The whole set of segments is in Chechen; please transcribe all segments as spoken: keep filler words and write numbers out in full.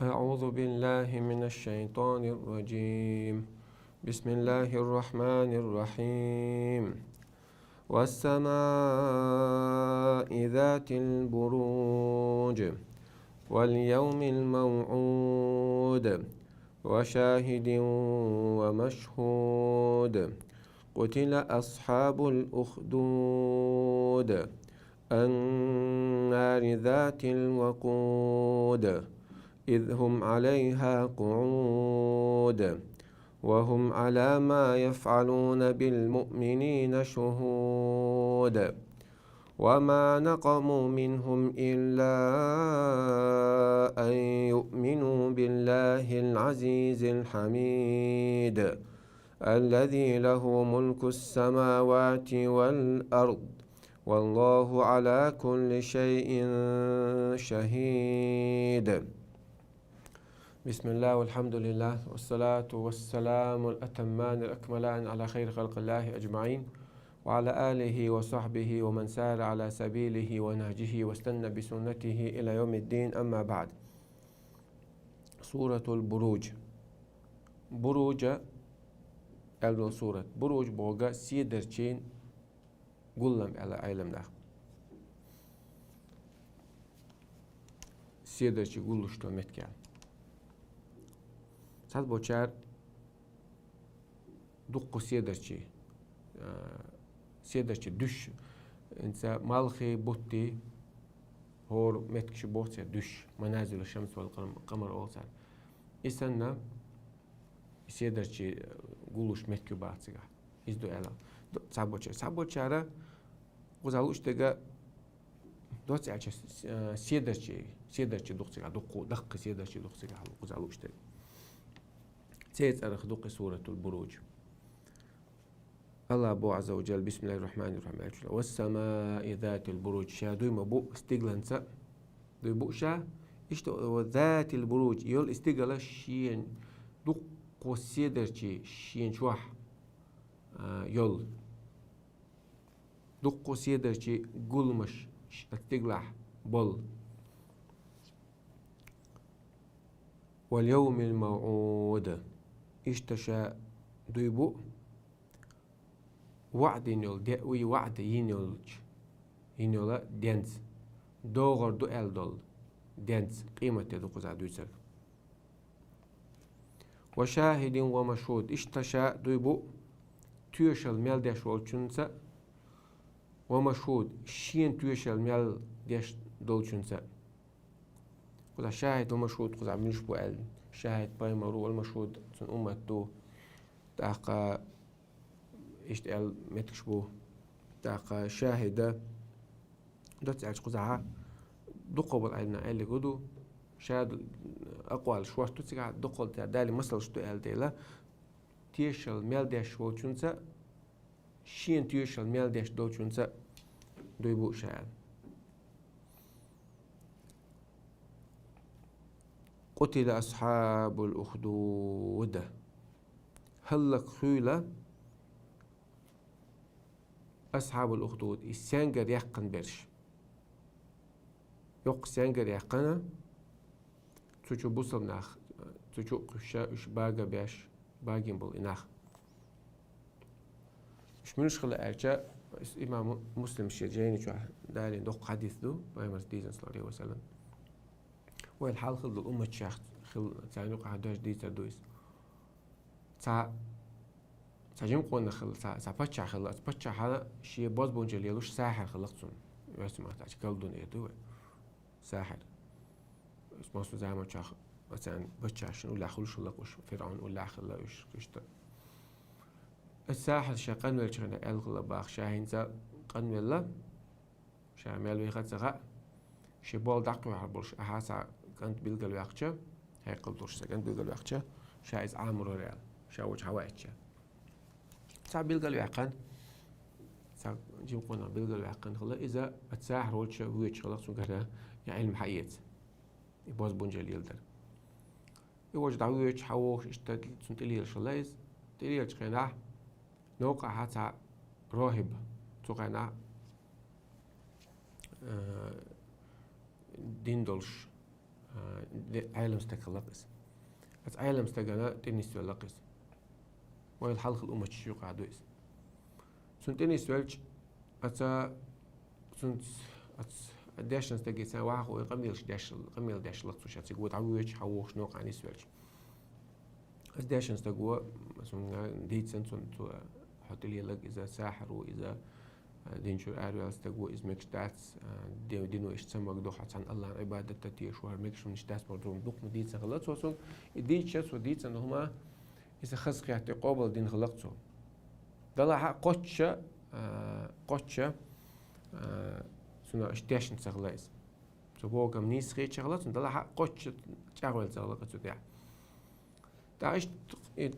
أعوذ بالله من الشيطان الرجيم. بسم الله الرحمن الرحيم. والسماء ذات البروج. واليوم الموعود. وشاهد ومشهود. قتل أصحاب الأخدود. النار ذات الوقود. إذ هم عليها قعود. وهم على ما يفعلون بالمؤمنين شهود. وما نقموا منهم إلا أن يؤمنوا بالله العزيز الحميد. الذي له ملك السماوات والأرض. والله على كل شيء شهيد. بسم الله والحمد لله والصلاة والسلام الأتمان الأكملان على خير خلق الله أجمعين وعلى آله وصحبه ومن سار على سبيله ونهجه واستنى بسنته إلى يوم الدين، أما بعد. سورة البروج. Буруж аьлла сурат. Буруж боху седарчийн гуллам аьлла Ӏеламнаха. Седарчий гуллуш долу меттиг аьлла. Цхьаболчара дуккха седарчий, а, седарчий дуьш, хӀинца малхий, буттий, хӀора меттигаш боху церан дуьш, маназилу шамс вал къам-, къамар олу цара. И санна, и седарчий гуллуш меттиг ю баха цигахь. Иза ду аьлла. Ду-, цхьаболчара. Цхьаболчара кхузахь лууш дерг доцца аьлча, с-, с-, седарчий, седарчий ду-кх цигахь, дуккха, даккхий седарчий ду-кх цигахь, кхузахь лууш дерг. Церан цӀарах ду-кх и Суратул Буруж. АллахӀа боху Ӏазза ва Джалла: بسم الله الرحمن الرحيم. Аьлла: والسماء ذات البروج. Ша дуй ма бу стигланца, дуй бу ша. Иштта, وذات البروج, йолу и стигала шен дуккха седарчий шен чохь, а, йолу. Дуккха седарчий гуламаш ш-, стиглахь болу. واليوم الموعود. Иштта ша дуй бу ваӀда йина йолу де-, уй, ваӀда йина йолчу, йина йолу денца. ДогӀур ду аьлла долу денца, къематде ду кхузахь дуьйцург. وشاهد ومشهود. Иштта ша дуй бу тоьшалла мел деш волчунца, ومشهود, шена тоьшалла мел деш долчунца. Кхузахь шахӀид ва машхӀуд кхузахь муьлш бу аьлла. ШахӀид пайхамар ву, вал машхӀуд цуьнан уммат ду. ТӀаккха иштта аьлла меттигаш бу. ТӀаккха шахӀида доцца аьлча кхузахьа дукхахболу Ӏилманан аьлларг хӀун ду? Ша акъвал шорта ду цигахь, дукхахболу цара далий масалш ду аьлла дела, тоьшалла мел деш волчунца, шена тоьшалла мел деш долчунца дуй бу ша аьлла. قتل أصحاب الأخدود. ХӀаллакьхуьйла أصحاب الأخدود, и саьнгар яьккхина берш. Йоккха саьнгар яьккхина, цу чу бусалба нах, цу чу а кхуьссуш, уьш бага беш, багийна болу и нах. Уьш муьлш хилла аьлча, имам Муслим шен жайни чохь далийна доккха хьадис ду, пайхамарца дийцина, саллаллаху Ӏалайхи ва саллам. Вай хьалха хилла долу умматашех хилла, царна юкъахь дожа дийцар ду иза. Цхьа, цхьа жима къонах хилла, цхьа, цхьа паччахь хилла, оцу паччахьана шен бозбунчалла лелош сахьир хилла-кх цунна. Оьрсийн маттахь колдун эр ду вай. Сахьир. Оцу массо заманчохь оцу паччахьашна уллехь хуьлуш хилла-кх уьш, ФирӀавн уллехь хилла уьш, иштта. Оцу сахьира шен къанвеллачу хенахь аьлла хилла боху, ша хӀинца къанвелла, ша мел вехар а ца хаьа, шен болх дӀакхоьхьур болуш, ахьа цхьа кӀант билгалваьккхича, хьекъал долуш цхьа кӀант билгалваьккхича, ша иза Ӏамор вара аьлла, ша волчу хьаваийтича. Цхьа билгалваьккхина, цхьа жима къонах билгалваьккхина хилла, иза оцу сахьир волчу воьдуш хилла-кх цуьнгара и Ӏилма хьаэца, и бозбунчалла леладар. И волчу дӀавоьдуш, хьавогӀуш, иштта цунна тӀелелаш хилла иза. ТӀелеллачу хенахь, новкъахьа цхьа рохӀиб, цу хенахь, а, дин долуш, а, Де-, Ӏелам стаг хилла-кх из. Аца Ӏелам стагана тӀенисвелла-кх из. Вай хьалхал умматаш юкъа ду из. Цунна тӀенисвелча, аца, цунца, аца дешнача стагаца вахо и къамелаш деш-, къамел деш хилла-кх цо ша цига дӀавоьдуча, хьавогӀуш новкъа нисвелча. Аца дешнача стага цунга дийцад цунна, цо: «Хьо тӀалелаг, из сахьар ва, из, а, дин чура араваьнна стаг ва, из мегаш дац, а, ди-, дино иштта ца магадо, хьо цхьана АллахӀа Ӏибадат тешаш вар, мегаш хӀамаш дац», мордо дукха ма дийцад хилла цо цунга. И дийцача, цо дийцад хӀама, из хазахетта къоабалдина хилла-кх цо. Далахьа кхоачча, а, кхоачча, а, цунна иштта дешна ца хилла из. Цу бохам нийса хеташ хилла цунна, далахьа кхоачча чӀагӀвелла ца хилла-кх цу тӀехьа. ТӀаккха иштта и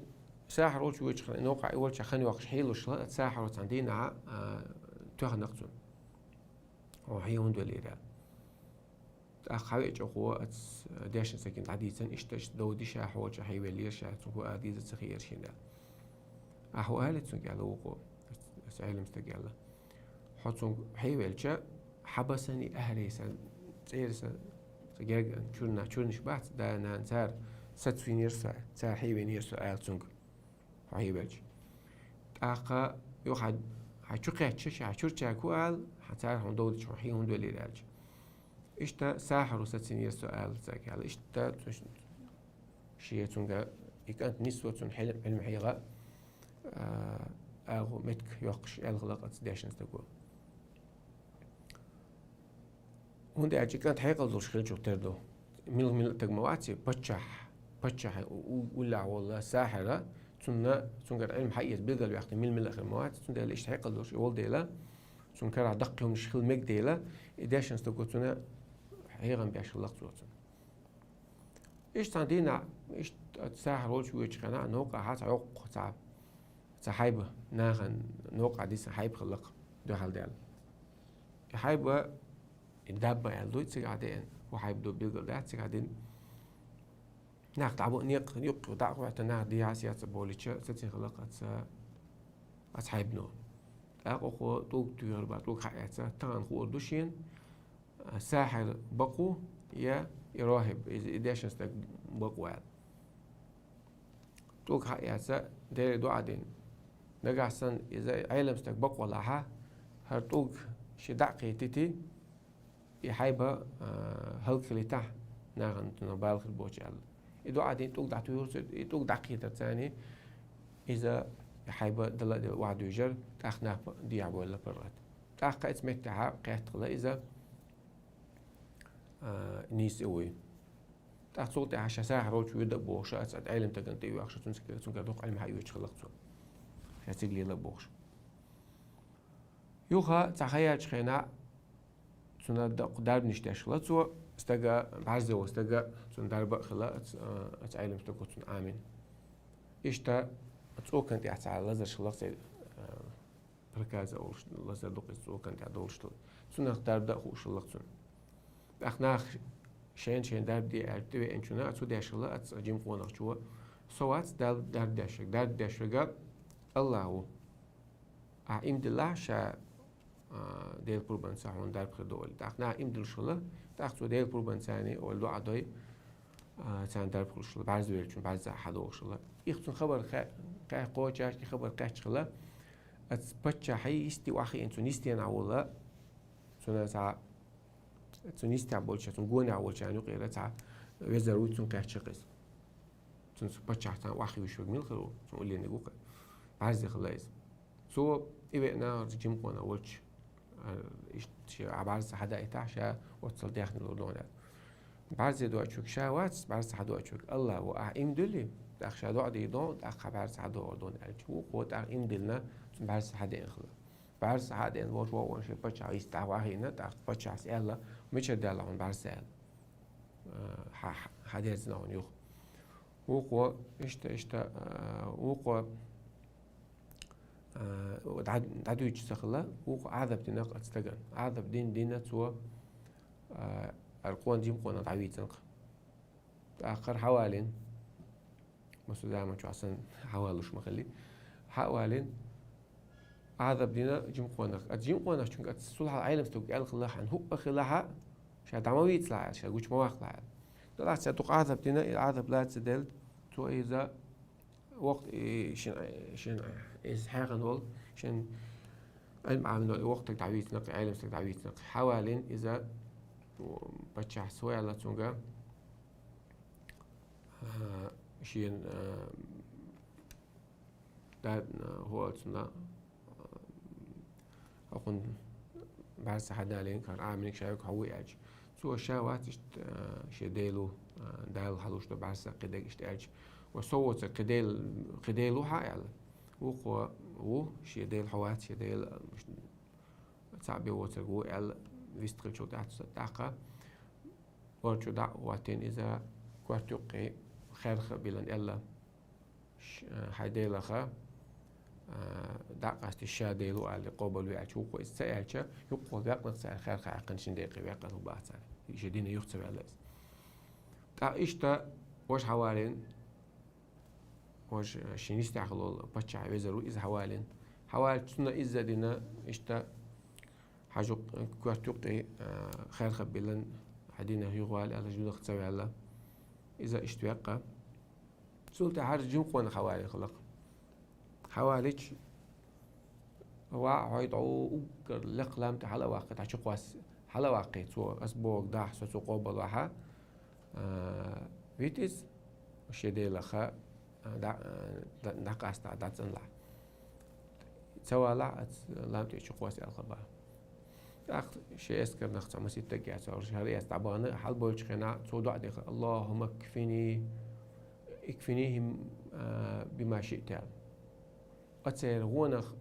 сахьар волча воьдуча хана, и новкъа и волча хана йоаккхаш хьелуш хилла, аца сахьаро цхьан дийнахьа, а, тоьхнад-кх цунна: «Хьо хье хӀунда велира?» ТӀаккха хьавеача укхо аца дешнача стагага дӀадийцад: «Иштта, иштта дов ди ша, хьо хьо хье веллера ша, цунга хӀама ала деза ца хетар шийна», аьлла. Ахьа хӀу аьлар цунга, аьлар укхо, аца Ӏелам стага аьлар: «Хьо цунга хье велча, хьабасани ахьли, са цӀера са, са герга чурна-, чурнаш бац, да-нана цар сацвийнар со, цар хье вийнар со», аьлар цунга, хьо хье велча. ТӀаккха юха хьа, хьа чу кхаьчча, ша хьа чура чӀоагӀа ала, хьа цар хьона дов дича, хьо хье хӀунда велира аьлча. Иштта сахьаро сацвийнар со, аьлар цо, аьлар. Иштта цу ш-, шен цунга и кӀант нисвелча цунна хьел-, Ӏилма хьегӀа, а, агӀо меттиг йоаккхаш аьлар хилла-кх аца дешнача стага. ХӀунда аьлча и кӀант хьекъал долаш хилча тера ду. Мила-, мила таг ма вац, паччахь, паччахь у-, у-, уллехь вола сахьар, цунна, цунгара Ӏилма хьаэца билгалваьккхина мила-мила хир ма вац, цундела иштта хьекъал долаш и вола дела, цун карахь даккхий хӀамаш хила мега дела, и дешнача стага цунна хьехам беш хилла-кх цо цунна. Иштта цхьан дийнахьа, иштта сахьар волча воьдуча хана, новкъа хьа цхьа йоккха цхьа, цхьа хьайба, нахана новкъа диса хьайба хилла-кх, дуьхьал даьлла. И хьайба, и дабба аьлла ду, цигахь деана, фу хьайба ду билгал дац, цигахь дина. Нах дӀабо-, некъ юккъе дӀа а хӀоьттина, нах дехьа-сехьа болча, сацийна хилла-кх аца, аца хьайбано. ТӀаккха укхо тӀулг туьйхар ба, тӀулг хьаэца, тахан хуур ду шена, а, сахьар бакъ ву, е и рохьиб, из и дешнача стаг бакъ ву аьлла. ТӀулг хьаэца, Даьлага дуӀа дина: «Нагахь санна из Ӏелам стаг бакъ валахьа, хӀара тӀулг ше дӀа а кхийтийта, и хьайба, а, хӀалакхилийтахь, нахана цунах бала хир боацаш», аьлла. И дуӀа дина тӀулг дӀатуьйхар цо, и тӀулг дӀакхийттар царна, из и хьайба дала а дилла охьадуьйжар, тӀаккха нах дехьа бовла паргӀата. ТӀаккха кхаьчача меттехьа кхетта хилла из, а, нийса и вуй. ТӀаккха цул тӀехьа ша сахьар волча вода а бохуш, аца Ӏелам стагана тӀе а ваьхаш, цунца, цунгара дукха Ӏилма хьаэцаш хилла-кх цо. Ша цига лела а бохуш. Юха цхьа ха яьлча хенахь, цунна дакъа дарбанаш деш хилла цо, стага, бӀарзе вола стага, цунна дарба а хилла, аца, а, аца Ӏелам стага цунна Ӏамийна. Иштта цӀокан тӀехь цхьа лазарш хилла-кх церан, а, проказа олуш, лазар ду-кх из, цӀокан тӀехь долуш долу. Цунах дарба дан а хууш хилла-кх цунна. ТӀаккха нах шайна-шайна дарба де аьлла тӀевеанчунна, цо деш хилла, аца жима къонахчо: «Со вац Далла дарба деш верг. Дарба деш верг АллахӀ ву. Ахь иман диллахь, ша, а, Делан пурбанца хьуна дарба хир ду», олий. ТӀаккха нах иман диллуш хилла, тӀаккха цо Делан пурбанца олий дуӀа дой, а, царна дарба хуьлуш хилла, бӀарзвеллачун бӀарза хьадогӀуш хилла. Их цунна хабар кхе-, кхе-, кхочуш, и хабар кхаьчча хилла, аца паччахьа йисте охьахиъна, цунна йистехь волу, цунна цхьа, цунна йистехь болчу, цунна гонехь волчарна юкъера цхьа везар вуй, цунна кхаьчча хилла иза. Цунна цу паччахьца охьахиъна вуьш верг мила хир ву, цунна уллениг ву-кх. БӀарзе хилла иза. Цо и веана жима къонах волчу, а, иштта ша а бӀарзе хьадаийтахь, ша оццул даьхни лур ду хьуна аьлла. БӀарзе доуьйтуш верг ша вац, бӀарзе хьадоуьйтуш верг АллахӀ ву. Ахь иман дуьллий, тӀаккха ша доӀа дийр ду, тӀаккха бӀарзе хьадогӀур ду хьуна аьлча, вукхо тӀаккха иман диллина, цунна бӀарзе хьадеана хилла. БӀарзе хьадеана волчу вахана шен паччахьо йисте охьахиъна, тӀаккха паччахьо аьлла: «Мичара даьлла хьуна бӀарзе?» аьлла. А, хьа-, хьа-, хьадерзина хьуна юха. Вукхо, иштта, иштта, а, вукхо, а, дӀа-, дӀадуьйцуш ца хилла, вукхо Ӏазап дина-кх аца стагана. Ӏазап дина, дина цо, а, хӀара къона жима къонах дӀавийцина-кх. ТӀаккха хӀара хьавалийна, массо заманчохь санна хьавалуш ма хиллий, хьавалийна, Ӏазап дина жима къонах. Аца жима къонахчуьнга аца цул хьалха Ӏелам стага аьлла хилла, хьан хӀуъа хилахь а, ша дӀа ма вийцалахь аьлла, ша гучу ма ваккхалахь аьлла. Лаца дукха Ӏазап дина, и Ӏазап лаца делла, цо иза вокх, и шин, шин, иза хьехана волу, шин Ӏилма Ӏамина волу и вокху стаг дӀавийцина-кх, Ӏелам стаг дӀавийцина-кх. Хьавалийна иза, паччахьо аьлла цуьнга, а, шен, а, да, а, хӀу оцунна, а, хӀокхунна бӀаьрса хьадалийна, хӀара Ӏамийнарг ша верг хьо ву аьлча. Цо ша вац иштта, а, шен Дела ву, а, Дала хьалуш ду бӀаьрса кхидерг иштта аьлча. Ва со воцург кхин Дела, кхин Дела ву хьан аьлла. Вукхо ву, шен Дела хьо вац, шен Дела, цхьаъ бен воцург ву аьлла, вистхилчул тӀаьхьа цо тӀаккха лор чу дӀа а хӀоттийна иза, корта юккъе хаьрха а биллина аьлла: «Ш-, хьайн Делах, а, дӀа а къастийша, ша Дела ву», — аьлла, къобалве аьлча, вукхо иза ца аьлча, юккъехула ваьккхинарг цара хаьрха хьаькхина шина декъе ваьккхина хилла бах цара. Шен динах юха ца ваьлла иза. ТӀаккха иштта важа хьавалийна, важа шен йистехь хилла волу паччахьан везар ву иза хьавалийна. Хьаваьлча цунна изза а дина, иштта хьажа корта юккъе, а, хаьрха а биллина, хьайн динах юхавала аьлла, динах ца ваьлла. Иза иштта ваьккха. Цул тӀаьхьа хӀара жима къонах хьавалийна хилла-кх. Хьавалийча: «Ва хьо, хьо дӀо уггар лекха лам тӀе хьала а ваккхий, дӀа чу кхосса хьала а ваккхий цо, ас бохург дахь, со цо къобалвахь, а, вита иза, шен Делах, а, дӀа, а, дӀа, дӀакъастахь, дӀацӀанлахь. Ца валахь, ас лам тӀе чу кхосса», — аьлла хилла бах. ТӀаккха шен эскарнах цхьа масийтта стаг яц, хӀара эца дӀабахана, хьалабевллачу хенахь цо доӀа дина: «Аллахумма кфини, икфинихим, а, бима шиъта». Оцеран гӀонах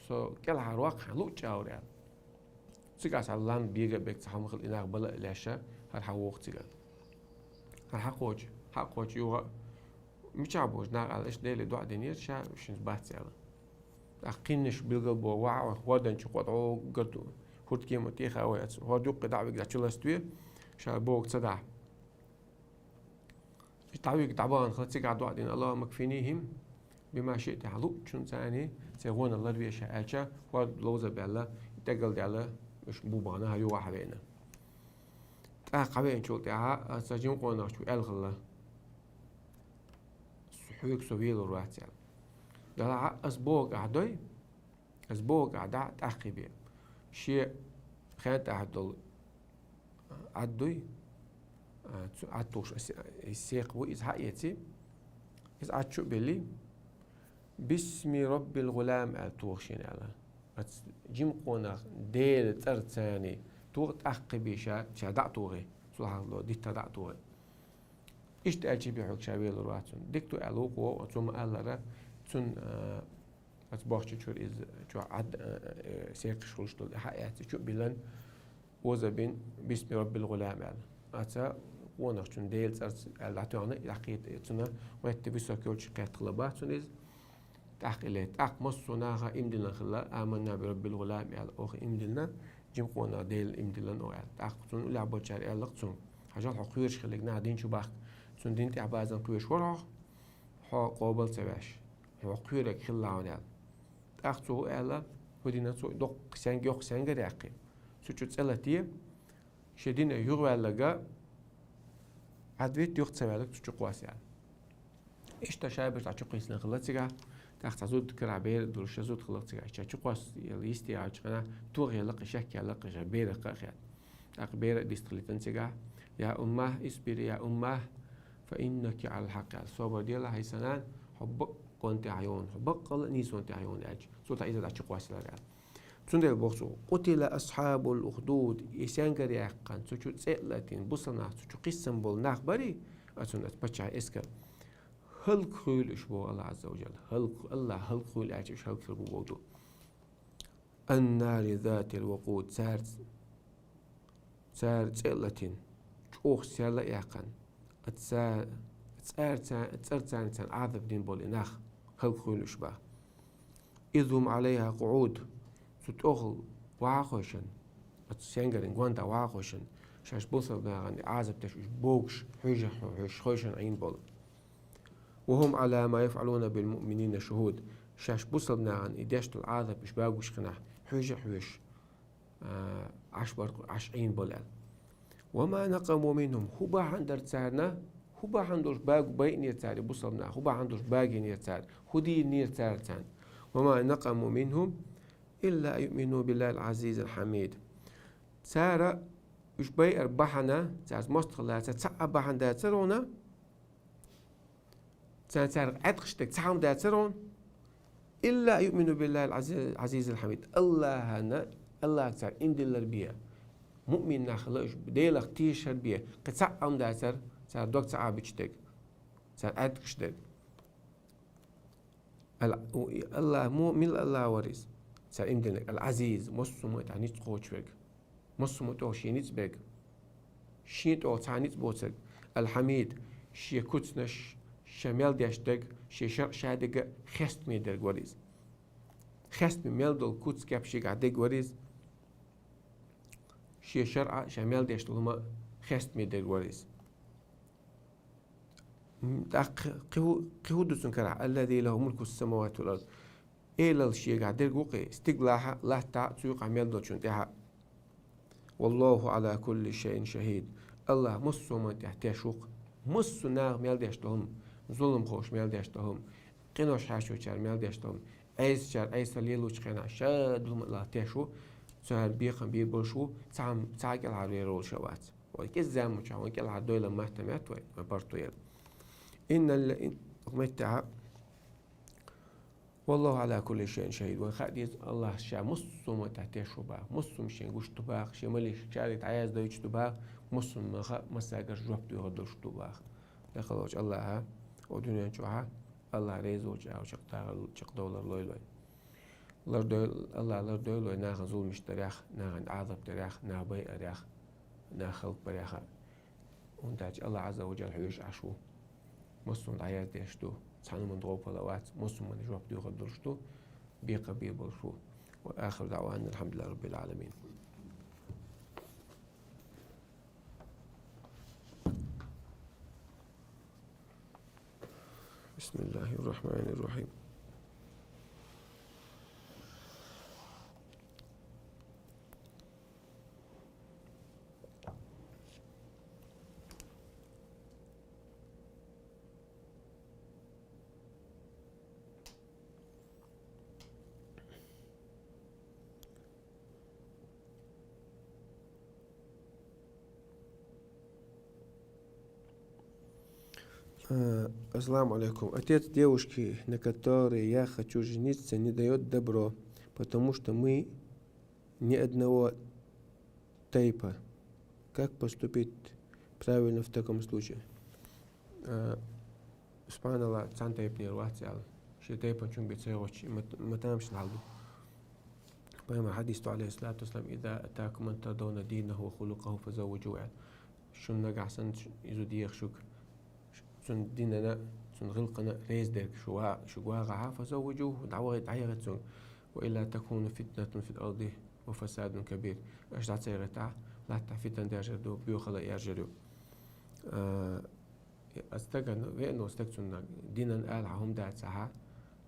со кӀелхьарваккха хьан луъучу агӀор аьлла. Цигахь цхьа лам бега а бега, цхьа хӀума хила, и нах бала а лаьцна, хӀара хьан воху цигахь. ХӀара хьан кхочу, хьан кхочу юха а, мичахь боху нах аьлла, иштта Деле доӀа динера, ша шуьнца бац аьлла. ТӀаккха кхиннаш билгал боху, ва хьо, хӀордан чу кхо дӀо уггар ду, хӀордан кема тӀехьа вай, ас хӀорда юккъе дӀа а вига, дӀа чу ластве, ша бохург ца дахь. Иштта дӀавига дӀабахана хилла, цигахь доӀа дина: «Аллахумма кфинихим бима шиъта», хьан луъучунца церан гӀонах ларве ша аьлча, хӀорд ловза а баьлла, тӀегал а даьлла, уьш бу бахана, хӀара юха а хьавеана. ТӀаккха хьавеанчул тӀаьхьа оцу жима къонахчо аьлла хилла: «Хьоьга со велур вац», — аьлла. «Делахь а ас бохург ахь дой, ас бохург ахь дахь, тӀаккха бе». Шен хен тӀехь долу Ӏад дуй, а, цу Ӏад тухуш ас, и секха ву, иза хьаэций, иза Ӏад чу а беллий: «Бисми Раббил гӀулам», — аьлла, тоха шена аьлла. Оцу жима къонах Делан цӀарца тоха, тӀаккха бе ша, ша дӀа а тохий, цул хьалха диттах дӀа а тохий. Иштта аьлча бен хьоьга ша велур вац цунна. Дика ду аьлла вукхо, цо ма-аллара, цунна, а, оцу бохча чуьра иза чохь Ӏад, а, а, секхаш хуьлуш долу хьаэций, чу а биллина, оза бина: «Бисми Раббил гӀулам», — аьлла. Оцу къонахчун Делан цӀарца аьлла дӀатоьхна, и дӀакхета, цунна метта высокий йолчу кхетта хилла бах цунна иза. ТӀаккха и летта. ТӀаккха массо а наха иман диллина хилла, «Аманна би Раббил гӀулам», — аьлла, оха иман диллина, жима къонах Делан иман диллина оха аьлла. ТӀаккха цунна уллехь болчара аьлла-кх цунга: «Хьажал, хьо кхоьруш хилларг нах дин чу бахка. Цунна дин тӀехь базан кхоьруш вара хьо, хьо къобал ца веш, хьо кхоьрург хилла хьуна», — аьлла. ТӀаккха цо хӀу аьлла, хӀу дина цо, доккха сенг-, йоккха сенгара яьккхи. Цу чу цӀе латте, шен динах юхаваьлларг Ӏад витта, юха ца ваьлларг цу чу кхосса аьлла. Иштта шайбаш дӀа чу кхийсина хилла цигахь, тӀаккха цхьа зуда карахь бер а долуш, ши зуда хилла цигахь. Ша чу кхосса йисте яьлча хенахь, тоха яьлла-кх, шек яьлла-кх, ша берах а хетта. ТӀаккха бер а дистхилийтина цигахь: «Я умма, исбири, я умма, фа иннаки Ӏалал хьакъ», — аьлла. «Собар делахь, хӀай сан нана, хьо бакъонан тӀехь ю хьуна, хьо баккъалла нийсонан тӀехь ю хьуна», — аьлча, цул тӀаьхьа иза дӀа чу кхоссаелира аьлла. Цундела боху цо: «Къутила асхьабул ухдуд», и сенгара яьккхина, цу чу цӀе а латийна, бусалба нах, цу чу кхиссина болу нах барий, оцунна, оцу паччахьан эскар. ХӀаллакьхуьйлу уьш, боху Аллах Ӏазза ва Жалла. ХӀаллакь-, Аллах хӀаллакьхуьйлу аьлча, уьш хӀаллакьхир бу боху ду. «Аннари затил вакъуд», цаьрца, цара цӀе а латийна, чӀогӀа сел а яьккхина, ца-, цӀарца-, цӀарца царна Ӏазап дина болу и нах хӀаллакьхуьйлу уьш бах. «Из хӀум Ӏалайхьа къуӀуд», цу тӀехула ваха а хевшина, оцу сенгарийн гонаха ваха а хевшина, шаьш бусалба нахана и Ӏазап деш уьш богуш, хьуьжа-, хьуьжа-, хьуьжа хевшина Ӏийна болу. «Ва хӀум Ӏала ма яфӀалуна бил муъминина шухӀуд», шаьш бусалба нахана и деш долу Ӏазап уьш богуш хенахь, хьуьжа а хьоьжуш, а, Ӏаш бар-, Ӏаш Ӏийна болу аьлла. وما نقموا منهم, хӀун бахьан дара царна, хӀун бахьан долуш багу байинера цара и бусалба нах, хӀун бахьан долуш багийнера цара, хӀун дийринера цара царна. وما نقموا منهم إلا أن يؤمنوا بالله العزيز الحميد. Цара уьш байар бахьана, цаьрца мостагӀа лаца цхьа а бахьана дацара хьуна, царна цаьрга Ӏаьткъаш дерг цхьа хӀума дацара хьуна. إلا أن يؤمنوا بالله العزيز الحميد. АллахӀана, АллахӀага цара иман диллар бен. Муъмин нах хила уьш, Делах тешар бен. Кхин цхьа а хӀума дацара, цара дог ца Ӏабича дерг, царна Ӏаьткъаш дерг. Ал-, у-, и АллахӀ, му-, мила АллахӀ вара иза? Цара иман диллинарг. Ал-Ӏазиз, массо а хӀуманна тӀехь ницкъ кхочуверг. Массо а хӀуманна тӀехь шен ницкъ берг. Шен тӀехь цхьа ницкъ боцург. Ал-Хьамид, шен куцнаш, ша мел деш дерг, шен шарӀ ша дерг хестаме дерг вара иза. Хестаме мел долу куц, кеп шегахь дерг вара иза. Шен шарӀ, ша мел деш долу хӀума хестаме дерг вара иза. М, тӀаккха кхин хӀу-, кхин хӀун ду цуьнан карахь? الذي له ملك السماوات والأرض. Элал шегахь дерг ву кхин, стигалахь а, латтахь а, цу юкъахь мел долчунна тӀехь а. والله على كل شيء شهيد. АллахӀ массо а хӀуманна тӀехь теш ву-кх. Массо а наха мел деш долу хӀума, зуламхоша мел деш долу хӀума, къинош хьаьшочара мел деш долу хӀума, Ӏесачара, Ӏеса лелочу хенахь ша долу хӀума АллахӀ теш ву, цара бекхам бийр болуш ву, цхьа хӀума, цхьа а кӀелхьарвер волуш вац. Вай кӀеззиг заманчохь вайн кӀелхьардойла маттам яц вай, вайн паргӀато яр. إن ال-, ин-, меттехь, والله على كل شيء شهيد. Вайн хаа деза, АллахӀ ша массо а хӀуманна тӀехь теш ву боху, массо а хӀума шен гуш ду боху, шен маликашка дӀаяздойтуш ду боху, массо а хӀуманах а, массаьргара жоп доьхур долуш ду боху. Декъалволчу АллахӀа, о дуьнен чохь а, АллахӀ реза волчу агӀор чекхдовлар лойла вайн. Лардойла, АллахӀа лардойла вай нахана зуламаш дарехь, нахана Ӏазап дарехь, нах байарех, нах хӀаллакбарех а. ХӀунда аьлча АллахӀ Ӏазза ва Жалла хьоьжуш Ӏаш ву. Массо а хӀума дӀаяздеш ду, цхьана хӀуманна гӀопала вац, массо а хӀуманна жоп доьхур долуш ду, бекхам бийр болуш ву. وآخر دعوانا أن الحمد لله رب العالمين. بسم الله الرحمن الرحيم. Э, ассаламу алейкум. Отец девушки, на которой я хочу жениться, не даёт добро, потому что мы ни одного тайпа. Как поступить правильно в таком случае? Э, субханаллах, цхьана тайпанера вац аьлла. Шен тайпанчунна бен ца йогӀучу ма-, ма тамашийна хьал ду. Пайхамар хьадис ду, алейхиссалату вассалам: «إذا أتاكم من ترضون دينه وخلقه فزوجوه», аьлла. Шуна нагахь санна иза дехаш шуьга, цуьнан динана, цуьнан гӀиллакхана реза дерг шу ва-, шуьга вагӀахь, «فزوجوه», дӀавахийта, дӀаяхийта цуьнга. «وإلا تكن فتنة في الأرض وفساد كبير». Аша дӀа ца яхийтахь, латтахь фитан даьржар ду, боьхалла а яьржар ю. А, ас стагана веана стаг цунна динан ала хьан хӀума дацахьа,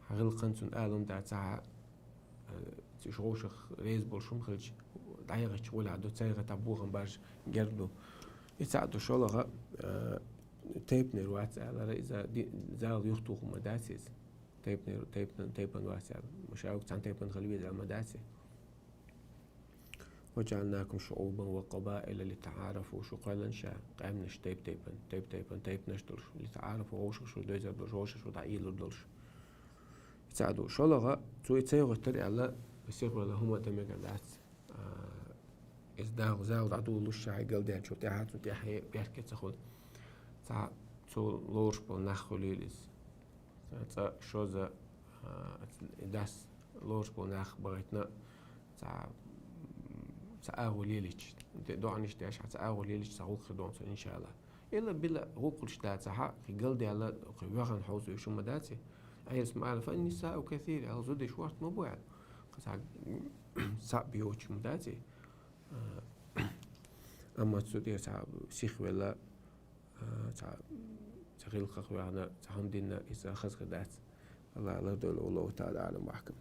хьан гӀиллакхан цунна ала хӀума дацахьа, э, цига вовшах реза болуш хӀума хилча, дӀаяхийта гӀуллакх ду, ца яхийтахь бохам бажа герга ду. И цхьаъ ду шолгӀа, э, тайпанера вац алара, иза ди-, зала юхатуху ма дац иза. Тайпанера, тайпан-, тайпан вац аьлла. Ма ша вуьгу цхьана тайпан хила веза аьлла ма дац и. «وجعلناكم شعوبا وقبائل لتعارفوا». Шу кхоьллина ша къаьмнаш тайп-тайпан, тайп-тайпан, тайпанаш долуш. «لتعارفوا», вовшах шу дойзар долуш, вовшах шу дӀаийлур долуш. И цхьаъ ду. ШолгӀа, цо и ца йохийтар аьлла, сихвала хӀума а тан мегар дац. А, иза дагӀа, зала дӀадолалуш ша хьайн галдаьллачул тӀаьхьа, цунна тӀаьхьа беркат ца хуьлу. Цхьа цо лоруш болу нах хуьлийла иза. Цхьа цкъа, шозза, а, дас лоруш болу нах бахийтина, цхьа, цхьа агӀо лелийча, де-, доӀанаш деш, цхьа агӀо лелийча, цхьа гӀуллакх хир ду цунна, иншаАллахӀ. Ила билла гӀуллакхаш дацахьа, кхин галдаьлла, кхин воьхна хьовсуш ма дац и. Ӏелас ма аьлла: «فالنساء كثير», аьлла, зудаш ворта ма бу аьлла. Цхьа, цхьаъ бен йоцуш ма дац и. А, амма цу тӀера цхьа сихвелла, а, цхьа, цхьа гӀиллакхах ваьхна, цхьа хӀума дина, иза хаза хир дац. АллахӀ лардойла, والله تعالى أعلم وأحكم.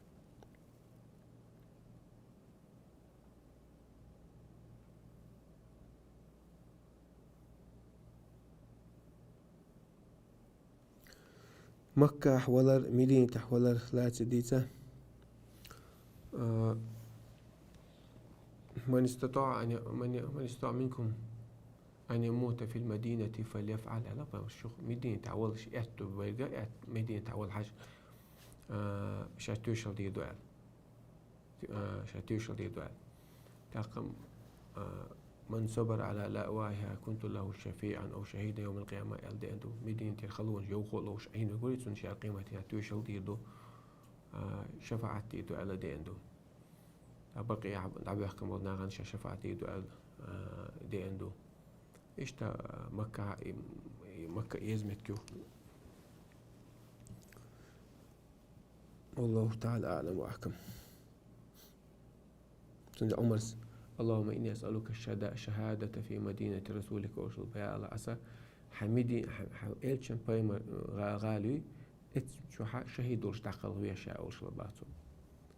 Маккахь валар, Мединатехь валар лаьцна дийца. А, من استطاع أن ي-، من ي-، من استطاع منكم أن يموت في المدينة فليفعل. Аьлла пайхамара, шух Мединатехь волуш аьтто верг, аьтто Мединатехь волу хьажа, а, шаьш тоьшалла дийр ду аьлла. А, шаьш тоьшалла дийр ду аьлла. ТӀаккха, а, من صبر على لأواها كنت له شفيعا أو شهيدا يوم القيامة аьлла деана ду. Мединатера халонаш йовхо а ловш Ӏийна гури, цунна ша къематдийнахь тоьшалла дийр ду, а, шафаӀат дийр ду аьлла деана ду. Ткъа Бакъиъехь дӀабоьхкина болу нахана ша шафаӀат дийр ду аьлла, а, деана ду. Иштта, а, Макка, и, и Макка эза меттиг ю. والله تعالى أعلم وأحكم. Цундела Ӏумарс: اللهم إني أسألك الشهادة في مدينة رسولك, олуш хилла, я АллахӀ, аса хьан Меди-, хьан, хьан элчан пайхамар, гӀа-, гӀала юй, эццу чохь шахӀид долуш дӀакхалхавеш ша, олуш хилла бах цо.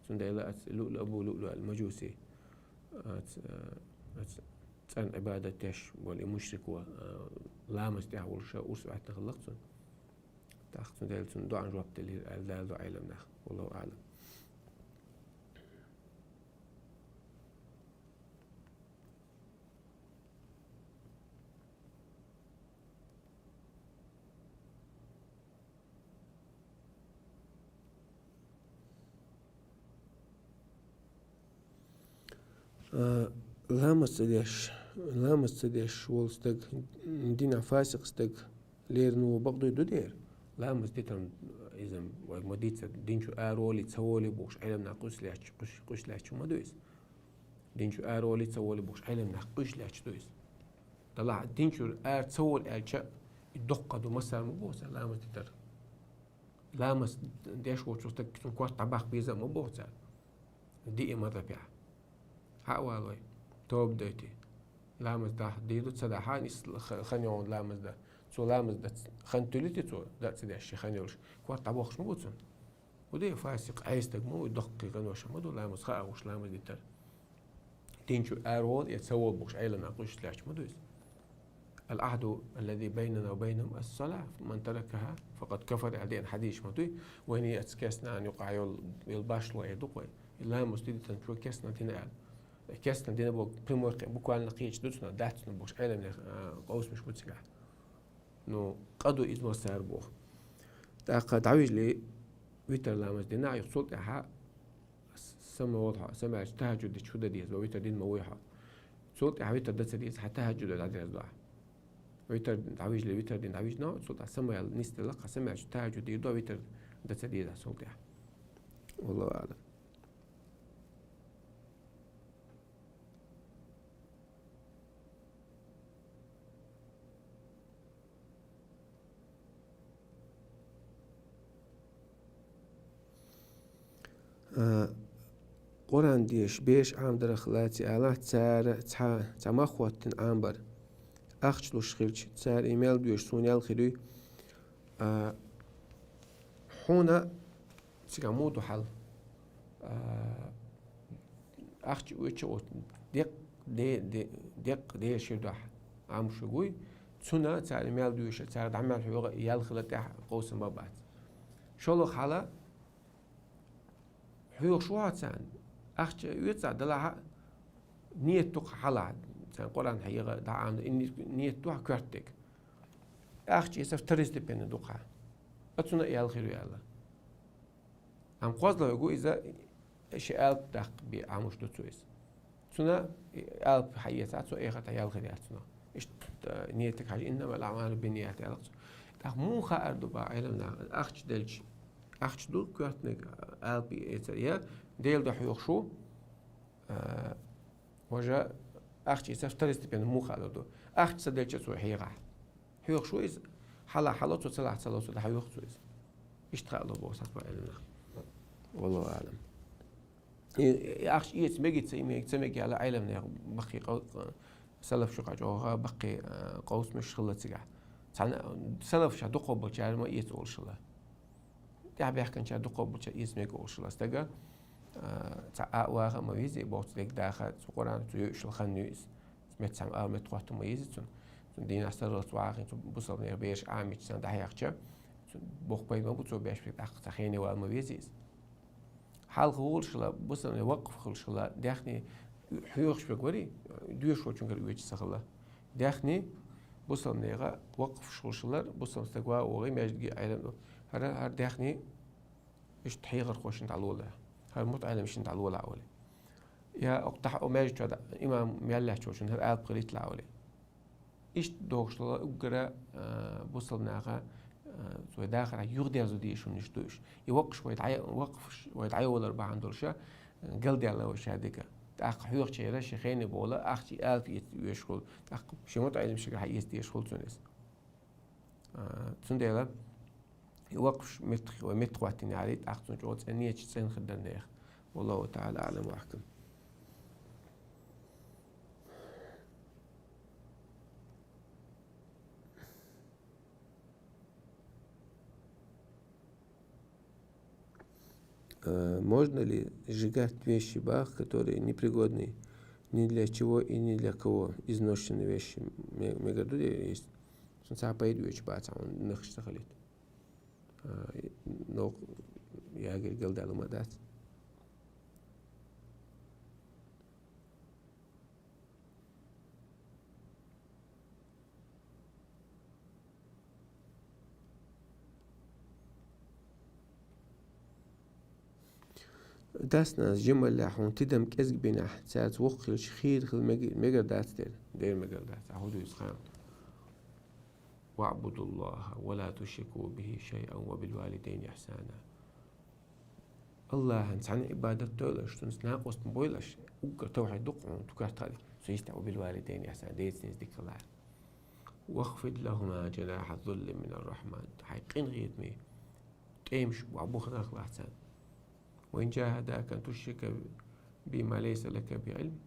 Цундела аца луълу, Абу ЛуълуӀ ал-Мажуси, аца, аца цӀарна Ӏибадат деш волу и мушрико, а, ламаз тӀехь волуш урс ваьттина хилла-кх цунна. ТӀаккха цундела цунна доӀан жоп делира аьлла, Дала до Ӏелам нах. والله أعلم. А, ламаз ца деш, ламаз ца деш волу стаг, динахь фасикъ стаг лерина ву бакъ дуй ду дера? Ламаз дитарна иза вай ма дийца, дин чу ара волий, ца волий бохуш, Ӏелам нах къуьйсуш лаьтташ, къуьйсуш, къуьйсуш лаьтташ ма ду иза. Дин чу ара волий, ца волий бохуш, Ӏелам нах къуьйсуш лаьтташ ду иза. Далахь дин чуьра ара ца волу аьлча, и доккха ду, массара ма боху цара ламаз дитар. Ламаз деш волчу стаг цунна корта дӀабаккха беза а ма боху цара. Диъ мазхӀабехь. Хьа а валой, тоба дойти. Ламаз дахь дийр ду, ца дахь а, нис х-, хан йогӀун ламаз дан. Цо ламаз дан хан туьлу те цо, дан а ца деш, ши хан йолуш. Корта дӀабохуш ма бу цунна. ХӀун де фасикъ, Ӏеса стаг ма ву, доккхий гӀаноша ма ду, ламаз хаа гӀуш ламаз дитар. Дин чу ара волу я ца волу бохуш, Ӏелам нах къуьйсуш лаьтташ ма ду иза. العهد الذي بيننا وبينهم الصلاة فمن تركها فقد كفر аьлла деана хьадисаш ма дуй. Вайна и аца кестнана юкъахь йолу, йолу башло эр ду-кх вай. И ламаз дитанчо кестнана дина аьлла. Кестнана дина боху прямой кхе-, буквально кхеча ду цунах, дац цунах бохуш, Ӏелам нах, а, къовсамаш бу цигахь. Ну, къа ду иза массара боху. ТӀаккха дӀавижлий витар ламаз дина, юха цул тӀаьхьа сама волу хьо, самаьлча тахӀажжуд дича хӀун дан деза, витар дина ма вуй хьо. Цул тӀаьхьа витар дан ца деза, хьан тахӀажжуд дӀадерзадо ахь. Витар дӀавижлий, витар дина дӀавижна, цул тӀаьхьа самаял нисделла, хьан самаьлча тахӀажжуд дийр ду, витар дан ца деза цул тӀаьхьа. والله أعلم. А, Къуръан деша бераш Ӏамадарх лаций алахь, цара цхьа, цхьа мах хӀоттина Ӏамабар. Ахча луш хилча, цара и мел доьшу суна ял хир юй. А, хьуна Цигахь муха ду хьал? А, ахча оьцу а оцу декъ де-, де-, декъ дешир дуьхьа Ӏамуш вуй, цунна цара мел дуьйша, цара дӀа мел хьоьгӀа ял хила тӀехь къовсам бан бац. ШолгӀа хьала хьоьгӀуш ву хьо царна, ахча оьцу а далахьа, нийят ду-кх хьалахь, царна Къуръан хьегӀа дӀа Ӏамадан, и ни-, нийят ду хьан коьртаниг. Ахча эца второстепенный ду-кх хьан. Оцунна а ял хир ю аьлла. Амма кхозлагӀа вуьгу иза, ши алапа даккха бен Ӏамуш ду цо иза. Цунна алапа хьаэцахь, цо эхарт ял хир яц цунах. Иштта, э, нийятиг хьажа, «إنما الأعمال بالنيات» аьлла цо. ТӀаккха муха хаар ду бан Ӏелам наха, ахча делча, ахча ду коьртаниг алапа эцар, я Делан дуьхьа хьоьгӀуш ву, э, важа ахча эца второстепенный муха хаар ду. Ахча ца делча цо хьегӀахь. ХьоьгӀуш ву иза, хьала хьало цо, ца лахь ца ло цо, дӀахьоьгӀу цо иза. Иштта хаало боху сацба Ӏелам наха. والله أعلم. И, и ахча эца мегий ца, и мегий ца мегий аьлла Ӏелам наха баккхий къов-, салаф шу кхачӀогӀа баккхий, а, къовсамаш хилла цигахь. Цхьана салаф ша дукхо болчара ма эца олуш хилла. ТӀаьхьабаьхкинчара дукхо болчара эца мега олуш хилла. Стага, а, цхьа а ваха а ма везий, боху, цу дерг даха, цу Къуръан, цу йоьуш йолу хан ю иза. Мет цхьа а мет хӀотта ма еза цунна. Цунна дийнахь сарралц вахахь, цу бусалба нехан бераш Ӏамийча царна дӀахьехча, Боккха пайда ма бу цо беш берг, тӀаккха цхьа хене вала ма веза иза. Хьалха волуш хила, бусалба вакъф хуьлуш хила, даьхни хьоьхуш верг варий, доьшуш волчуьнгара оьцуш ца хила. Даьхни бусалба нехан вакъф хуьлуш хилар, бусалба стаг ван вогӀий маьждиге Ӏелам ду. ХӀара, хӀара даьхни иштта хьехархошна дӀалола, хӀара мутаӀеллимашна дӀалола олий. Я окху тӀехь о маьждиг чохь имам мел лаьтташ волчунна хӀара алапа хилийтала олий. Иштта догӀуш долу уггара, а, бусалба наха, а, вай дахарехь юхадерзо дезаш хӀуманаш ду уьш. И вакъфаш вай дӀай-, вакъфаш вай дӀайолар бахьана долуша, а, галдаьлла вай ша дика. ТӀаккха хьоьхучеран шен хене бовла, ахча алапа эца везаш хуьлу, тӀаккха шен мутаӀеллимашкахь эца дезаш хуьлу цунна иза. А, цундела и вакъфаш меттах-, вай меттахӀоттийна яхьарий, тӀаккха цунна чӀогӀа цӀена, нийяташ цӀена хир дара нехан. Валлаху таӀала аӀлам ва ахкам. Э, можно ли сжигать вещи, бах, которые непригодны ни для чего и ни для кого, изношенные вещи? Ме-, мегар ду де есть. Цунца пайда оьцуш бац, хьуна нахаш ца хилийта. А, но ягар галдаьлла ма дац. Дас-нанас жималлехь хьуна тидам кӀезиг бинехь, цаьрца воккха хилча хийра хила мег-, мегар дац дера, дера мегар дац, ахьа хӀун дуьйцу хаам. «ВаӀбудуллахӀа ва ла тушрику бихӀи шайъан ва билвалидайни ихьсана». АллахӀан цхьаьна Ӏибадат дойлаш, цуьнца накъост ма бойлаш, уггар тавхьид ду-кх хьуна, тукарт хьал, цу йистехь ва билвалидайни ихьсана, децнийца дика хилар. «Вахфид лахӀума жанахӀа ззулли мина ррахьма». Хьайн къинхетаме тӀемаш бохь буханах лахь царна. «Ва ин жахӀадака ан тушрика би ма лайса лака бихӀи Ӏилм,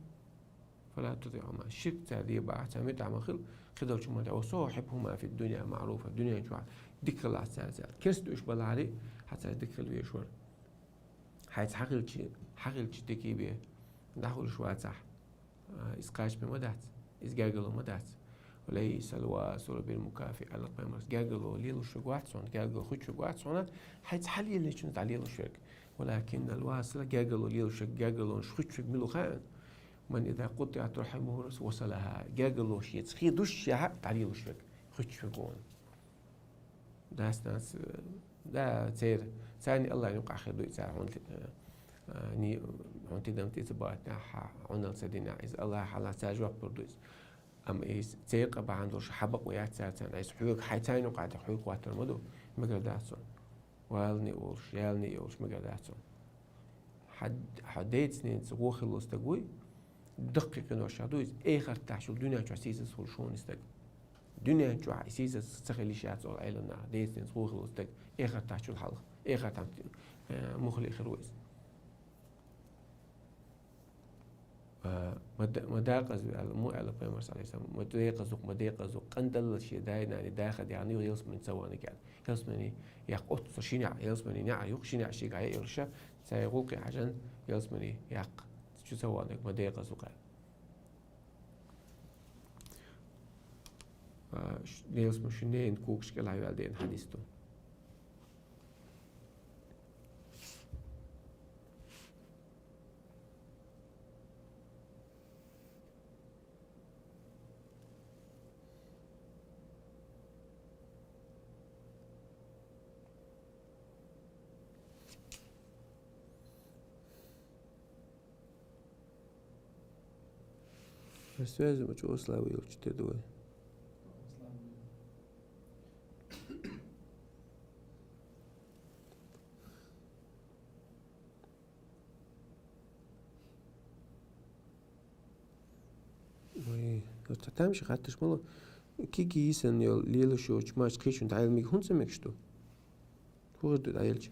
фала тутиӀхӀума». Ширк цара де бахь, цара муьтӀахь ма хила, кхидолчу ма тӀе, «ва сохьибхӀума фид-дунья маӀруфа», дуьнен чохь дика хилахь цаьрца. Керста уьш балахьарий, хьан цаьрца дика хила везаш вара. Хьайца хьан хилча, хьан хилча дика бен, дӀахулуш вацахь. А, иза кхачаме ма дац, иза гергарло ма дац. «Лайсал василу бил мукафи», аьлла пайхамарс, гергарло лелош верг вац хьуна, гергарло хуьттуш верг вац хьуна, хьайца хьан лелийчунна дӀалелош верг. «Валакиннал васила», гергарло лелош верг, гергарлонаш хуьттуш верг мила ву хаьий? «Ман иза къутӀиӀат рахьимухӀу васалахӀа». Гергарло шеца хедуш яхьа дӀалелош верг, хуьттуш верг ву хьуна. Дас-нанас, да, церан, царна АллахӀан юкъахь хир ду и цара хьуна, э, э, ни-, хьуна тидам тӀе ца баттахь, хьан Ӏуналла ца динехь, иза АллахӀ хьалха цара жоп лур ду иза. Амма иза церан къа бахьана долуш хьан бакъо яц цара царна, иза хьоьга хьайн царна юкъахь тӀе хьоьга хӀоттор ма ду, мегар дац хьуна. Валлани олуш, ялани олуш мегар дац хьуна. Хьан, хьан децненца вон хилла стаг вуй, даккхий къиношах ду иза, эхартахь чул дуьнен чохь сийсаз хуьлуш хьуна и стаг. Дуьнен чохь и сийсаз ца хила йиш яц олу Ӏеламнаха, децненца вон хилла стаг, эхартахь чул хьалха, эхартахь, э, муххале хир ву иза. А, ма да-, ма декъаза ву аьлла, муха аьлла пайхамарс, Ӏалайхиссалам, ма декъаза ву-кх, ма декъаза ву-кх, къандалла шен дай-наний даха дехна, юха ялсамани ца ваханиг аьлла. Ялсамани яккха оццул ши неӀ, ялсамани неӀ ю-кх, ши неӀ шегахь яа йолуш, цаьргахь гӀуллакхе хьажан, ялсамани яккха чу ца ваханиг ма декъаза ву-кх аьлла. А, ш-, ялсамани шун ненан когаш кӀелхьа йоьлла деана хьадис ду. Связи ма чӀогӀа слабый йолчу тера ду вай. Вай, оцу тамашийна хаттарш ма ло. Киги йисина йолу лелаш йоцучу мача кхечунна дӀаяла мега хӀунда ца мегаш ду? ХӀун хир ду дӀаелча?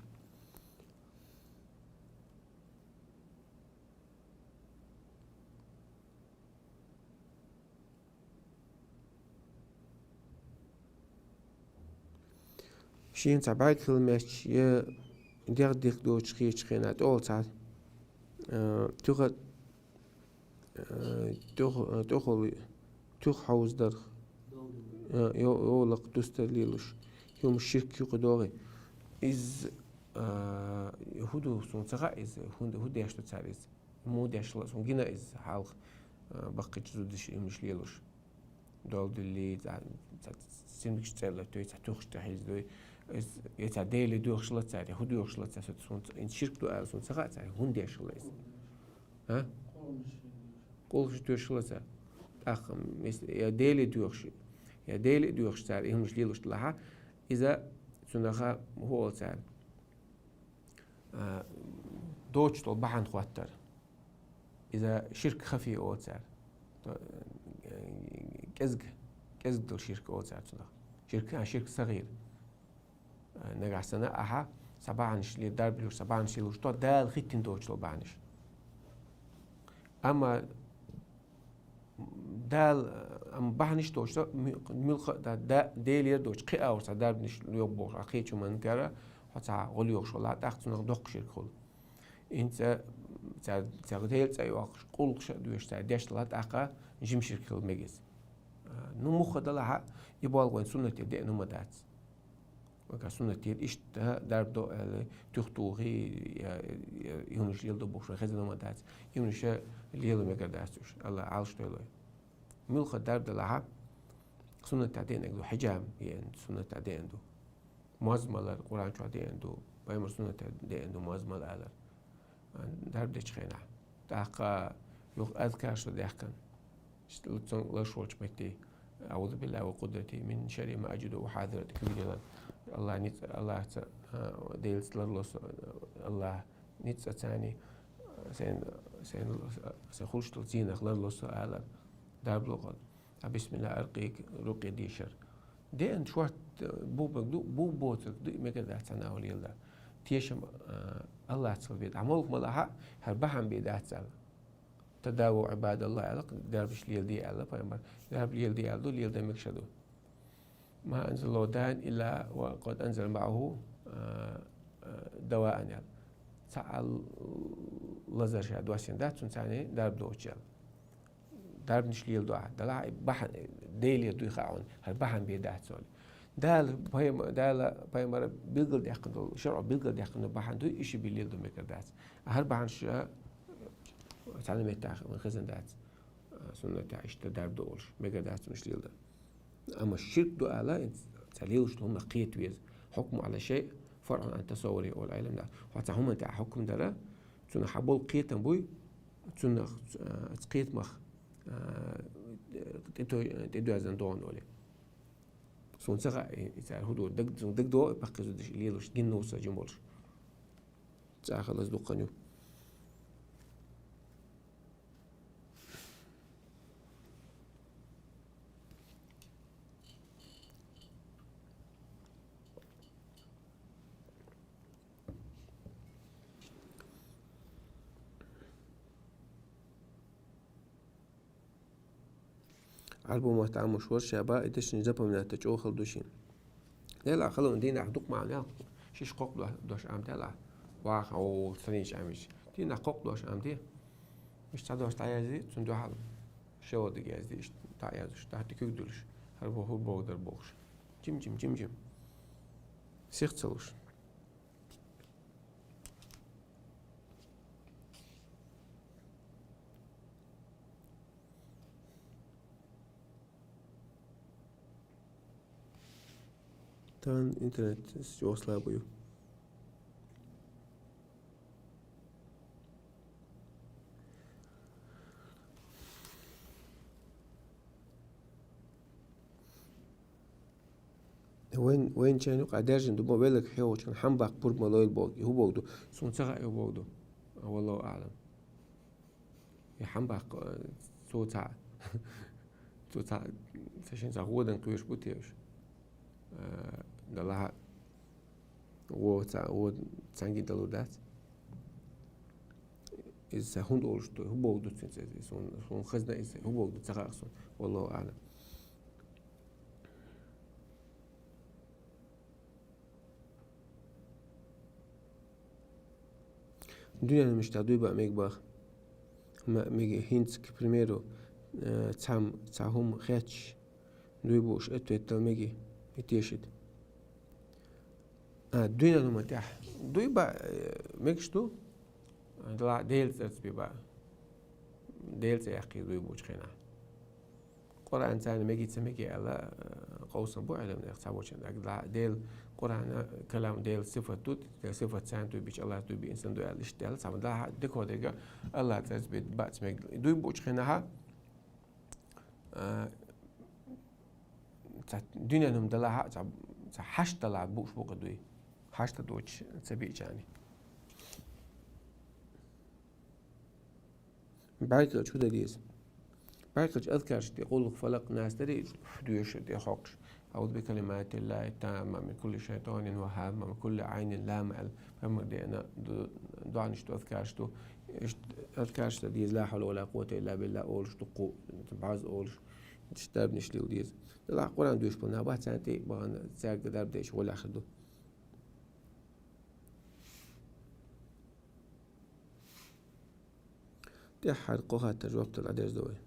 Шена цхьа бӀаьрг хила моьттуш я дегӀ дика доцуш хетачу хенахь, тӀехула цхьа, а, туьха, а, тӀеху-, а, тӀехула туьха хьовзадарх, а, йо-, йовлакх дустар лелош. Хьуна ширк юкъа догӀий. Из, а, хӀу ду, сона ца хаьа из, хӀунда, хӀу деш ду цар из. Муха деш хилар, сона гина из хьалха, а, баккхийча зударша иманаш лелош. Дола дилли, ца, ца, симдигаш цӀе латтой, ца туьхаш тӀехьийздой. Из, е ца Деле доьхуш хилар цар, е хӀу доьхуш хилар цар, со, сона ца, из ширк ду аьлла, сона ца хаьа цар, хӀунда деш хилар из. А? Къулхаш тоьшуш хилар цар. ТӀаккха, мис-, е Деле доьхуш, е Деле доьхуш цар, иманаш лелаш делахь, иза цунах хӀу оал цар. А, доцуш дола бахьана хоттар. Иза ширк хафи оал цар. То, э, кӀезиг, кӀезиг дола ширк оал цар цунах. Ширк, а, ширк сагӀир. Э, нагахь санна ахьа, са бахьанаш ле-, дарба луш, са бахьанаш луш, то Дала хӀиттина доцуш дола бахьанаш. Амма Дала, амма бахьанаш доцуш, ми-, муьлхха а да, да, Делера доцуш, кхин а варца дарбанаш йогӀу бохуш, а кхечу манкара, хьо ца гӀо лоьхуш вала, тӀаккха цунах доккха ширк хуьлу. ХӀинца цара, цара Делан цӀе йоккхуш, къуллукъаш а доьшуш, цара деш делахь, тӀаккха жима ширк хила мега иза. А, ну, муха делахь а, и болх вайн суннате деана хӀума дац. Вайга суннат дийр иштта дарба до аьлла, туьха тухий, я, я, иманаш леладо бохуш, вай хезна ма дац. Иманаш лела мегар дац уьш, Алла Ӏалаш дойлой. Муьлхха дарба делахь а, суннатехь деана ду, хьиджам еана, суннатехь деана ду. Моз малар Къуръан чохь деана ду, пайхамар суннатехь деана ду, моз мала алар. Дарба дечу хенахь. ТӀаккха юха азкар со даьккхина. Цунга лаш волчу метте. أعوذ بالله وقدرته من شر ما أجد وأحاذر, куьг дина. Аллах ницкъ, Аллахца, а, Делаца ларло со, Аллах ницкъ царний, сайн, сайн, сайн хуьлуш долу зенах ларло со алар. Дарба ло хьо. А бисмилла аркъийга рукъе дийшар. Деана шорта бух бага ду, бух боцург ду, и мегар дац цхьана а леладар. Тешам, а, Аллахьца хила беза. Ахьа молха ма лахь а, хӀара бахьана бен дац аьлла. تداووا عباد الله аьлла, дарбаш леладе аьлла пайхамар. Дарба леладе аьлла ду, леладан мегаш а ду. ما أنزل الله داء إلا وقد أنزل معه, а, а, دواء аьлла. Цхьа а лазар ша доссийна дац, цунна царний дарба доцуш аьлла. Дарбанаш леладо ахьа. Делахь и бахьана, Деле дуй хаьа хьуна, хӀара бахьана бен дац олий. Дала, пайма-, Дала пайхамара билгалдаьккхина долу, шарӀо билгалдаьккхина долу бахьана дуй, и ши бен леладо мегар дац. А хӀара бахьанаш, а, цхьана меттехь вайн хезна дац. А, суннатехь иштта дарба до олуш, мегар дац цунаш леладан. Амма ширк ду ала, цхьа лелаш долу хӀуманах кхета веза. حكم على شيء فرع عن تصوره олу Ӏеламнаха. Хьо цхьа хӀуманна тӀехь хьукам дара, цунах хьан болу кхетам буй, цунах, а, кхетамах, а, тӀе-, тӀедоьзна догӀу олий. Суна ца хаьа, и, и цара хӀун ду, даг, суна дагадогӀу, и баккхий зудаш, и лелаш, гина ву сан жима болуш. ЦӀа хилаза дуккха ю. Ӏарбо мотт Ӏамош вара ша бан, и дешнаш запоминать дан чӀогӀа хала ду шена. Делахь хала ван дийнахь дукха ма Ӏамда, шиш кхоккха дош Ӏамда делахь. Ваха, о, санийча Ӏамийча. Дийнахь кхоккха дош Ӏамде. Миш цхьа дош дӀаязде, цунна дуьхьал шо дага язде, иштта дӀа а яздеш, тӀаккха куьг дуьллуш. ХӀара боху, боху дар бохуш. Жим-жим, жим-жим. Сих ца луш. Тан интернет чӀогӀа слабый ю. Вайн, вайн чайна юкъа даьржина ду, бо велаг хьевачун хьан баккха пурба ма лойла боху, хӀу боху ду. Суна ца хаьа, хӀу боху ду. Валлаху аълам. И хьан баккха, цо ца, цо ца, ца шен ца гӀодан кхоьруш бу те уьш. Э, далахьа, гӀо ца, гӀо цанги далур дац. Иза сан хӀунда олуш ду, хӀу боху ду цуьнца иза, суна, суна хезна иза, хӀу боху ду, ца хаьа суна. Валлаху аълам. Дуьненан мишта дуй баа мега баха. Ма мега хӀинца, к примеру, э, цхьам-, цхьа хӀума хетташ дуй бууш, ответ дала мега и тешийта. А, дуьненан хӀуманна тӀехь дуй баа, э, мегаш ду? Дела-, Делан цӀарца бе баа. Делан цӀе яьккхе дуй буучу хенахь. Къуръан царна меги ца меги аьлла, э, къовсам бу Ӏеламнех цхьаболчарна. Ага, Делан Къуръан, калам Делан сифат ду, Делан сифат царна дуй бича, Аллах дуй би, инсан дуй аьлла, иштта аьлла, цхьаболу дӀа-, декхо дерг Аллах цӀарца бе бац мега. Дуй буучу хенахь, а, цхьа дуьненан хӀума далахь а, цхьа, цхьа хьашт далахь бууш бу-кх дуй. Хьашт доцуш ца биъчарна. БӀаьргаш хӀун дан деза? БӀаьргаш азкарш де, къулхӀу, фалакъ, нас дарий, доьшуш де хьокхуш. أعوذ بكلمات الله التامة من كل شيطان وهامة ومن كل عين لامة аьлла, пайхамар деана ду-, доӀанаш ду, азкарш ду. Иштта азкарш дан деза, لا حول ولا قوة إلا بالله олуш ду кху, бӀозза олуш, иштта дарбанаш лила деза. Делахь Къуръан доьшуш болу нах бац, царна тӀе а бахана, цаьрга дарба деш гӀолехь хир ду. ТӀаьххьара кхо хаттар жоп дала дерза вай.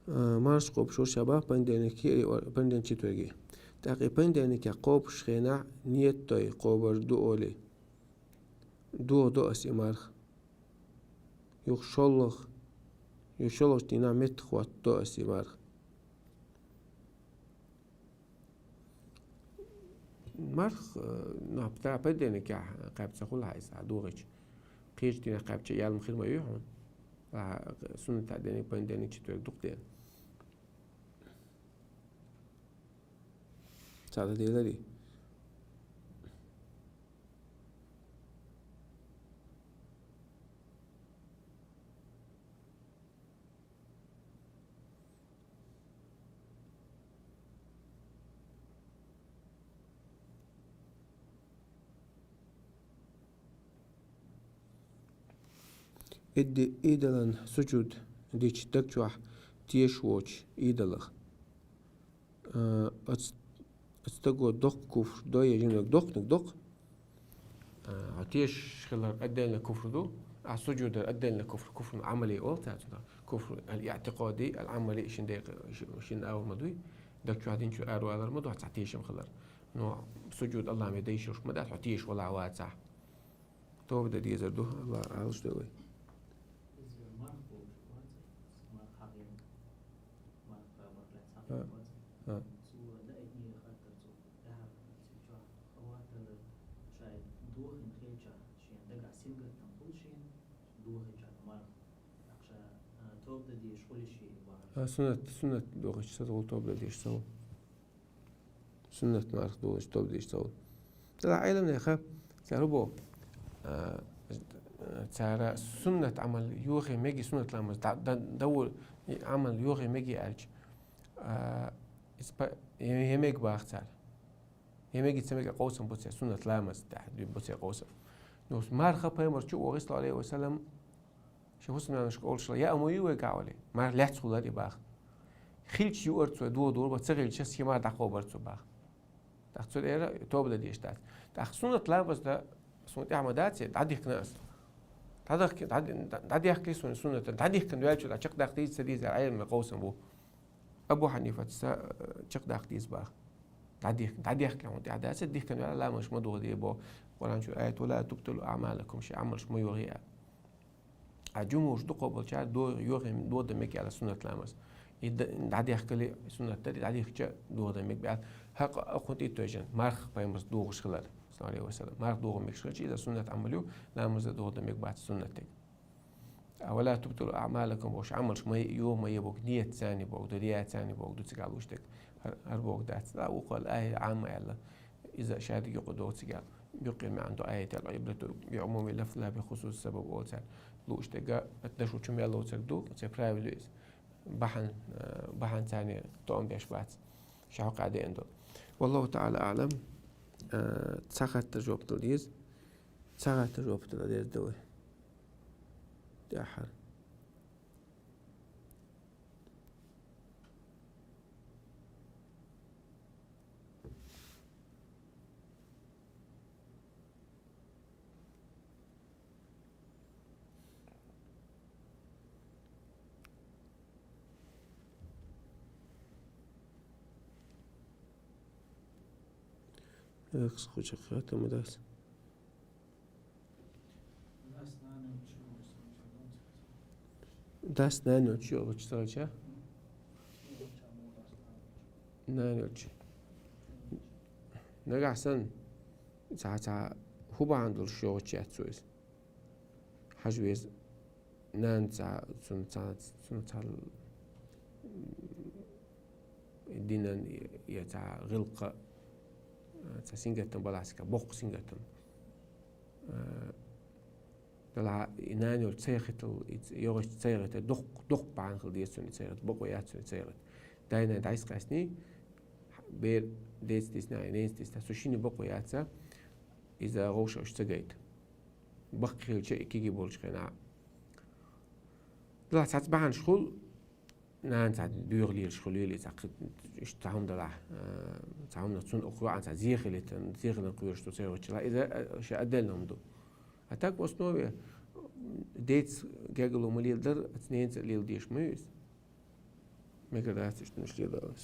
А, марха кхобуш ву шаьш бах понедельнике и понедельник, четверге. ТӀаккха и понедельникехь кхобуш хенахь, ниет дой, кхобур ду олий. Дохадо ас и марха. Юха шолгӀа, юха шолгӀачу дийнахь меттахӀоттадо ас и марха. Марха, э, нах, та понедельникехь кхаьбча ца хуьлу хьайса, дохийча. Кхечу дийнахь кхаьбча ял ма хир ма ю хьуна. Ахьа суннат а дерг понедельник, четверг ду-кх дела. Цхьа дан деларий? Идди идолан сужуд дича даг чохь тешаш воцуш идолах. А, оцу, оцу стаго доккха куфр до я жиманиг доккханиг доккху? А, хьо тешаш хилар отдельно куфр ду, а сужудар отдельно куфр, куфрун Ӏамали олу цара цунах. Куфр аль-иътикъади, аль-Ӏамали шин декъа, ши-, шин агӀор ма дуй. Даг чохь динчу аравалар ма ду, цхьа тешам хилар. Но сужуд Аллахьан ве дайшурш ма дац, хьо тешаш валахь вацахь. Тоба дан дезар ду, Алла Ӏалаш ду вай. Иза марха бохуш вац, марха хьахийна, марха пайхамар лаьцна хьахийна вац. А. Цо лаьийтинера хаттар цо, тӀаьхьара хаттар цу чохь, хӀаватталар, шайн дохийна хилчахь, шен дагахь сингаттам хуьлу шена, дохийчахь марха. ТӀаккха ша, а, тоба дан дезаш хуьлу шен бахьаш. А, суннат, суннат дохийча ца хуьлу, тоба дан дезаш ца хуьлу. Суннат марха дохийча тоба деш ца хуьлу. Делахь Ӏеламнеха цара боху, а, цара суннат Ӏамал йохе меги, суннат ламаз да-, да-, давур Ӏамал йохе меги аьлча, а, иза па-, я, я мега баха цара. Я меги ца мега къовсам бу церан, суннат ламаз тӀехь бу церан къовсам. Ну, марха пайхамар чу вогӀий, саллаллаху Ӏалайхи ва саллам, шен хӀусамнанашка олуш хилла, я а ма ю вай гахь олий, марха лаьцна хуьлура и баха. Хилча юура цо, дохадора, ца хилча, шен марха дӀакхобура цо баха. ТӀаккха цу тӀера тоба дан дезаш дац. ТӀаккха суннат ламаз дан суна тӀехь ма дац, дӀадихкина ас. ДӀадахки-, дӀа-, дӀадехкалий суна суннат, дӀадихкина ваьлча, дӀа чекхдаккха деза, ца деза, Ӏеламнаха къовсам бу. Абу Хьанифаца, э, чекхдаккха деза баха. ДӀадихк-, дӀадехкале хьуна тӀехь дац, дихкина ваьлла ламазаш ма дохаде боху Къуръан чу аят: «Ва ла тубтилу аъмалакум», шайн Ӏамалш ма йохе аьлла. А жумхӀурш ду кхобалчара до-, йохе, додан мега аьлла суннат ламаз. И д-, дӀадехкале суннат дарий, дӀадихкича додан мега аьлла. ХӀакъ а кхунна тӀе тойжан, марха пайхамарс дохуш хилар, саллаллаху Ӏалайхи ва саллам. Марха доху мегаш хилча, иза суннат Ӏамал ю, ламаз а додан мега бац суннатиг. А, «Ва ла тубтилу аъмалакум», бохуш, Ӏамалш ма йо-, ма е боху, ният царна боху, ду, рия царна боху, ду цигахь луш дерг. ХӀар-, хӀара боху дац. Ла укхал ахӀи Ӏамма аьлла. Иза шадерг юкъа догӀу цигахь. Юккъера маьӀна ду аятал: «Ибрату би умуми лафз ла би хусуси сабаб», олу цара. Лууш дерг, дашо чу мел лоцург ду, церан правило иза. Бахьана, э, бахьана царна тоам беш бац. Ша хьокъехь деана ду. Валлаху таӀала аӀлам, э, цхьа хаттар жоп дала деза. Цхьа хаттар жоп дала деза ду вай. ТӀаьххьара. Экс хуча хатама дас. Дас нана чу йолча цагача. Нана чу. Нагахь сан ца ца хубан долуш йогӀучу яц цо иза. Хьажа веза нана ца цунна ца цунна ца динан я ца гӀилкха ца сингаттам баласка боккха сингаттам. Дала и нана йолчу цайхитал йогӀучу цайхита дукх дукх бахьана хила деза цунна цайхита бакъо яц цунна цайхита. Дайна дайс къасни бер деца дисна ненца дисна цу шина бакъо яца иза гӀовшаш ца гайта. Баккхилча и киги болчу хенахь. Дала цац бахьанаш хул нана ца дуьйгӀа лелаш хуьлийла и цхьа кхи-, иштта цхьа хӀума далахь, а, цхьа хӀума цунна укх ваан ца зехилийтан, зехилан кхоьруш ду церваччала, иза, а, ша отдельно хӀума ду. А так в основе деца гергало ма леладар, аца ненца лела деш ма ю иза. Мегар дац иштта нуш лела.